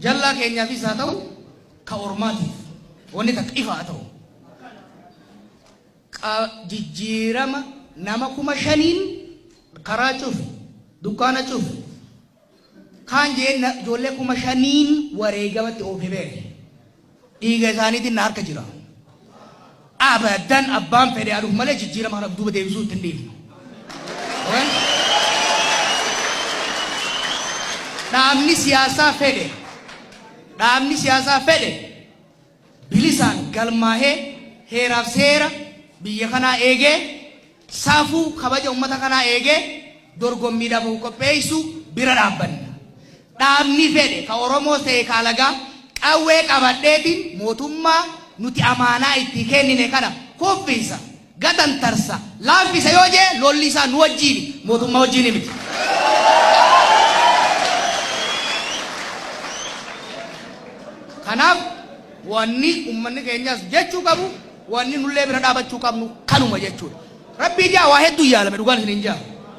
Jallaa keenyaafis haa ta'u ka ormaatiif wanni takka ifa haa ta'u. Jijjiirama nama 5000n karaa cufi, dukkaana cufi, kaan jeen ijoollee 5000n wareegamatti oofe beeke. Dhiiga isaaniitiin na harka jira. Abadan abbaan fedhe haa dhufu malee jijjiirama kana of duuba deebisuu itti hin dhiifnu. Okay? Dhaabni siyaasaa fedhe dhaabni siyaasaa fedhe bilisaan galmaahee heeraaf seera biyya kanaa eegee safuu kabaja ummata kanaa eegee dorgommiidhaaf of qopheessu bira dhaabbanna. Dhaabni fedhe ka Oromoos ta'e ka alagaa qawwee qabadheetiin mootummaa nuti amaanaa itti kennine kana kuffisa, gatantarsa, laaffisa yoo jee lolli isaa nu wajjiini mootummaa wajjiini miti. Kanaaf wanni ummanni keenyas jechuu qabu wanni nullee bira dhaabachuu qabnu kanuma jechuudha. Rabbii jaa waa hedduu yaalame dhugaan isiniin jaa.